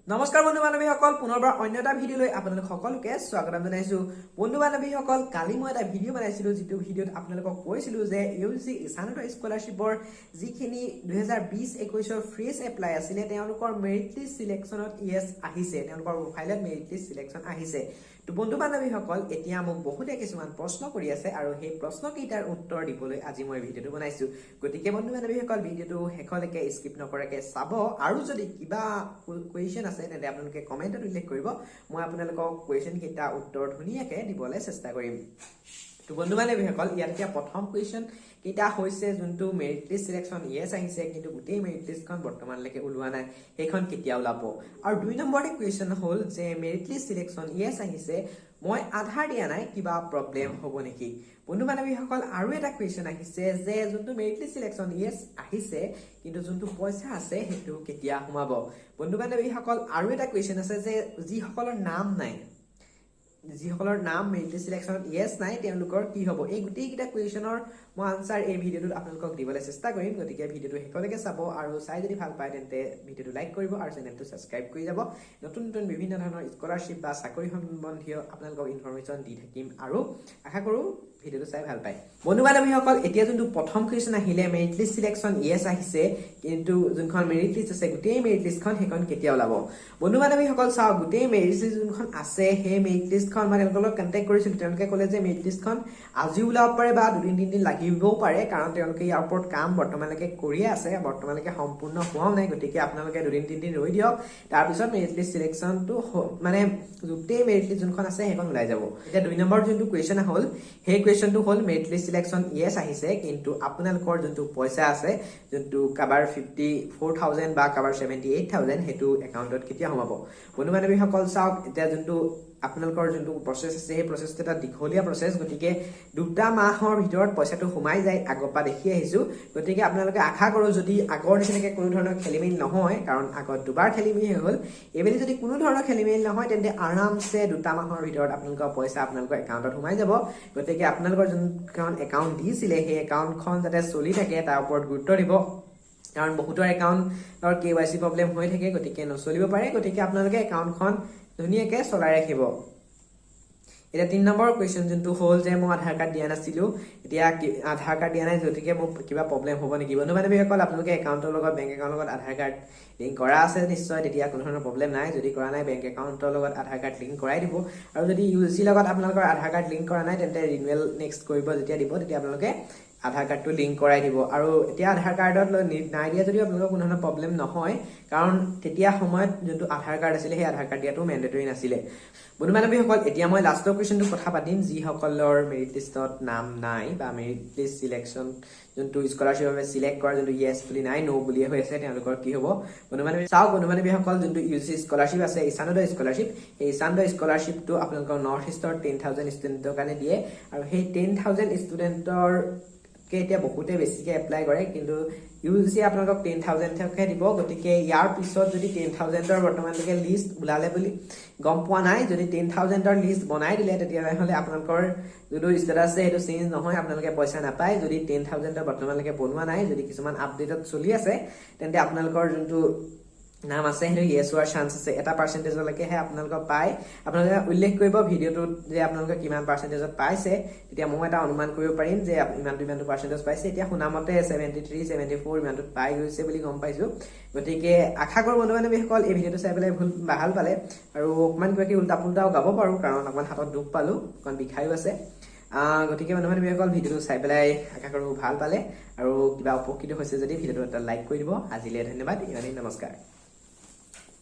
নমস্কাৰ বন্ধু বান্ধৱীসকল, পুনৰবাৰ অন্য এটা ভিডিঅ' লৈ আপোনালোক সকলোকে স্বাগতম জনাইছো। বন্ধু বান্ধৱীসকল, কালি মই এটা ভিডিঅ' বনাইছিলো, যিটো ভিডিঅ'ত আপোনালোকক কৈছিলো যে ইউজিচি ঈশান উদয় স্কলাৰশ্বিপৰ যিখিনি 2020-21ৰ ফ্ৰেছ এপ্লাই আছিলে, তেওঁলোকৰ মেৰিট লিষ্ট চিলেকশ্যনত য়েছ আহিছে, তেওঁলোকৰ প্ৰফাইলত মেৰিট লিষ্ট চিলেকশ্যন আহিছে। তো বন্ধু বান্ধৱীসকল, এতিয়া মোক বহুতে কিছুমান প্ৰশ্ন কৰি আছে আৰু সেই প্ৰশ্নকেইটাৰ উত্তৰ দিবলৈ আজি মই ভিডিঅ'টো বনাইছো। গতিকে বন্ধু বান্ধৱীসকল, ভিডিঅ'টো শেষলৈকে স্কিপ নকৰাকৈ চাব আৰু যদি কিবা কুৱেশ্যন আছে, তেন্তে আপোনালোকে কমেণ্টত উল্লেখ কৰিব। মই আপোনালোকক কুৱেশ্যন কেইটা উত্তৰ ধুনীয়াকৈ দিবলৈ চেষ্টা কৰিম। তো বন্ধু বান্ধৱীসকল, ইয়াত এতিয়া প্ৰথম কুৱেশ্যন কেইটা হৈছে, যোনটো মেৰিট লিষ্ট চিলেকশ্যন য়েছ আহিছে, কিন্তু গোটেই মেৰিট লিষ্টখন বৰ্তমানলৈকে ওলোৱা নাই, সেইখন কেতিয়া ওলাব? আৰু দুই নম্বৰতে কুৱেশ্যন হ'ল যে মেৰিট লিষ্ট চিলেকশ্যন য়েছ আহিছে, মই আধাৰ দিয়া নাই, কিবা প্ৰব্লেম হ'ব নেকি? বন্ধু বান্ধৱীসকল, আৰু এটা কুৱেশ্যন আহিছে যে যোনটো মেৰিট লিষ্ট চিলেকশ্যন য়েছ আহিছে, কিন্তু যোনটো পইচা আছে সেইটো কেতিয়া সোমাব? বন্ধু বান্ধৱীসকল, আৰু এটা কুৱেশ্যন আছে যে যিসকলৰ নাম নাই, যিসকলৰ নাম মেৰিট লিষ্ট চিলেকশ্যনত য়েছ নাই, তেওঁলোকৰ কি হ'ব? এই গোটেইকেইটা কুৱেশ্যনৰ মই আনচাৰ এই ভিডিঅ'টোত আপোনালোকক দিবলৈ চেষ্টা কৰিম। গতিকে ভিডিঅ'টো শেষলৈকে চাব আৰু চাই যদি ভাল পায়, তেন্তে ভিডিঅ'টো লাইক কৰিব আৰু চেনেলটো ছাবস্ক্ৰাইব কৰি যাব। নতুন নতুন বিভিন্ন ধৰণৰ স্কলাৰশ্বিপ বা চাকৰি সম্বন্ধীয় আপোনালোকক ইনফৰমেশ্যন দি থাকিম আৰু আশা কৰোঁ ভিডিঅ'টো চাই ভাল পায়। বন্ধু বান্ধৱীসকল, এতিয়া যোনটো প্ৰথম কুৱেশ্যন আহিলে, মেৰিট লিষ্ট চিলেকশ্যন য়েছ আহিছে, কিন্তু যোনখন মেৰিট লিষ্ট আছে, গোটেই মেৰিট লিষ্টখন, সেইখন কেতিয়া ওলাব? বন্ধু বান্ধৱীসকল, চাওক, গোটেই মেৰিট লিষ্ট যোনখন আছে, সেই মেৰিট লিষ্টখন মই তেওঁলোকৰ লগত কণ্টেক্ট কৰিছিলোঁ। তেওঁলোকে ক'লে যে মেৰিট লিষ্টখন আজিও ওলাব পাৰে বা দুদিন তিনিদিন লাগিবও পাৰে, কাৰণ তেওঁলোকে ইয়াৰ ওপৰত কাম বৰ্তমানলৈকে কৰিয়ে আছে, বৰ্তমানলৈকে সম্পূৰ্ণ হোৱাও নাই। গতিকে আপোনালোকে দুদিন তিনিদিন ৰৈ দিয়ক, তাৰপিছত মেৰিট লিষ্ট চিলেকশ্যনটো মানে গোটেই মেৰিট লিষ্ট যোনখন আছে সেইখন ওলাই যাব। এতিয়া দুই নম্বৰ যোনটো কুৱেশ্যন হ'ল, সেই কুৱেশ্যনটো হ'ল মেৰিট লিষ্ট চিলেকশ্যন য়েছ আহিছে, কিন্তু আপোনালোকৰ যোনটো পইচা আছে, যোনটো কাৰোবাৰ 54,000 বা কাৰোবাৰ 78,000, সেইটো একাউণ্টত কেতিয়া সোমাব? বন্ধু বান্ধৱীসকল, চাওক, এতিয়া যোনটো আপোনালোকৰ যোনটো প্ৰচেছ আছে, সেই প্ৰচেছটো এটা দীঘলীয়া প্ৰচেছ। গতিকে 2টা মাহৰ ভিতৰত পইচাটো সোমাই যায়, আগৰ পৰা দেখি আহিছোঁ। গতিকে আপোনালোকে আশা কৰোঁ, যদি আগৰ নিচিনাকৈ কোনো ধৰণৰ খেলি মেলি নহয়, কাৰণ আগত দুবাৰ খেলি মেলি হৈ গ'ল, এইবেলি যদি কোনো ধৰণৰ খেলি মেলি নহয়, তেন্তে আৰামছে 2টা মাহৰ ভিতৰত আপোনালোকৰ পইচা আপোনালোকৰ একাউণ্টত সোমাই যাব। গতিকে আপোনালোকৰ যোনখন একাউণ্ট দিছিলে, সেই একাউণ্টখন যাতে চলি থাকে তাৰ ওপৰত গুৰুত্ব দিব, কাৰণ বহুতৰ একাউণ্টৰ কেৱাইচি প্ৰব্লেম হৈ থাকে, গতিকে নচলিব পাৰে। গতিকে আপোনালোকে একাউণ্টখন ধুনীয়াকৈ চলাই ৰাখিব। এতিয়া তিনি নম্বৰ কুৱেশ্যন যোনটো হ'ল যে মই আধাৰ কাৰ্ড দিয়া নাছিলোঁ, এতিয়া আধাৰ কাৰ্ড দিয়া নাই, গতিকে মোৰ কিবা প্ৰব্লেম হ'ব নেকি? বন্ধু বান্ধৱীসকল, আপোনালোকে একাউণ্টৰ লগত, বেংক একাউণ্টৰ লগত আধাৰ কাৰ্ড লিংক কৰা আছে নিশ্চয়, তেতিয়া কোনো ধৰণৰ প্ৰব্লেম নাই। যদি কৰা নাই, বেংক একাউণ্টৰ লগত আধাৰ কাৰ্ড লিংক কৰাই দিব। আৰু যদি ইউজিচিৰ লগত আপোনালোকৰ আধাৰ কাৰ্ড লিংক কৰা নাই, তেন্তে ৰিনুৱেল নেক্সট কৰিব যেতিয়া দিব, তেতিয়া আপোনালোকে আধাৰ কাৰ্ডটো লিংক কৰাই দিব। আৰু এতিয়া আধাৰ কাৰ্ডত নাই দিয়া যদিও আপোনালোকৰ কোনো ধৰণৰ প্ৰব্লেম নহয়, কাৰণ তেতিয়া সময়ত যোনটো আধাৰ কাৰ্ড আছিলে, সেই আধাৰ কাৰ্ড দিয়াটো মেণ্ডেটৰী নাছিলে। বন্ধু বান্ধৱীসকল, এতিয়া মই লাষ্টৰ কুৱেশ্যনটো কথা পাতিম, যিসকলৰ মেৰিট লিষ্টত নাম নাই বা মেৰিট লিষ্ট চিলেকশ্যন যোনটো স্কলাৰশ্বিপৰ বাবে চিলেক্ট কৰা যোনটো য়েছ বুলি নাই, ন' বুলিয়ে হৈ আছে, তেওঁলোকৰ কি হ'ব? বন্ধু বান্ধৱী, চাওক, বন্ধু বান্ধৱীসকল, যোনটো ইউজিচি স্কলাৰশ্বিপ আছে, ঈশানোদয় স্কলাৰশ্বিপ, সেই ঈশানোদয় স্কলাৰশ্বিপটো আপোনালোকৰ নৰ্থ ইষ্টৰ 10,000 ষ্টুডেণ্টৰ কাৰণে দিয়ে। আৰু সেই 10,000 ষ্টুডেণ্টৰ এতিয়া বহুতে বেছিকে এপ্লাই কৰে, কিন্তু ইউজিচি আপোনালোকক 10,000হে দিব। গতিকে ইয়াৰ পিছত যদি 10,000ৰ বৰ্তমানলৈকে লিষ্ট ওলালে বুলি গম পোৱা নাই, যদি 10,000ৰ লিষ্ট বনাই দিলে, তেতিয়াহ'লে আপোনালোকৰ যোনটো ষ্টেটাছ আছে সেইটো চেঞ্জ নহয়, আপোনালোকে পইচা নাপায়। যদি 10,000ৰ বৰ্তমানলৈকে বনোৱা নাই, যদি কিছুমান আপডেটত চলি আছে, তেন্তে আপোনালোকৰ যোনটো নাম আছে সেইটো য়েছ হোৱাৰ চান্স আছে। এটা পাৰ্চেণ্টেজলৈকেহে আপোনালোকৰ পায়। আপোনালোকে উল্লেখ কৰিব ভিডিঅ'টোত যে আপোনালোকে কিমান পাৰ্চেণ্টেজত পাইছে, তেতিয়া মই এটা অনুমান কৰিব পাৰিম যে ইমানটো ইমানটো পাৰ্চেণ্টেজ পাইছে। এতিয়া শুনামতে 73, 74 ইমানটোত পাই গৈছে বুলি গম পাইছোঁ। গতিকে আশা কৰোঁ বন্ধু বান্ধৱীসকল, এই ভিডিঅ'টো চাই পেলাই ভাল পালে। আৰু অকণমান কিবা কিবি উল্টা পুল্টাও গাব পাৰোঁ, কাৰণ অকণমান হাতত দুখ পালোঁ, অকণমান বিষায়ো আছে। গতিকে বন্ধু বান্ধৱীসকল, ভিডিঅ'টো চাই পেলাই আশা কৰোঁ ভাল পালে আৰু কিবা উপকৃত হৈছে যদি ভিডিঅ'টো এটা লাইক কৰি দিব। আজিলৈ ধন্যবাদ, ইমানেই, নমস্কাৰ।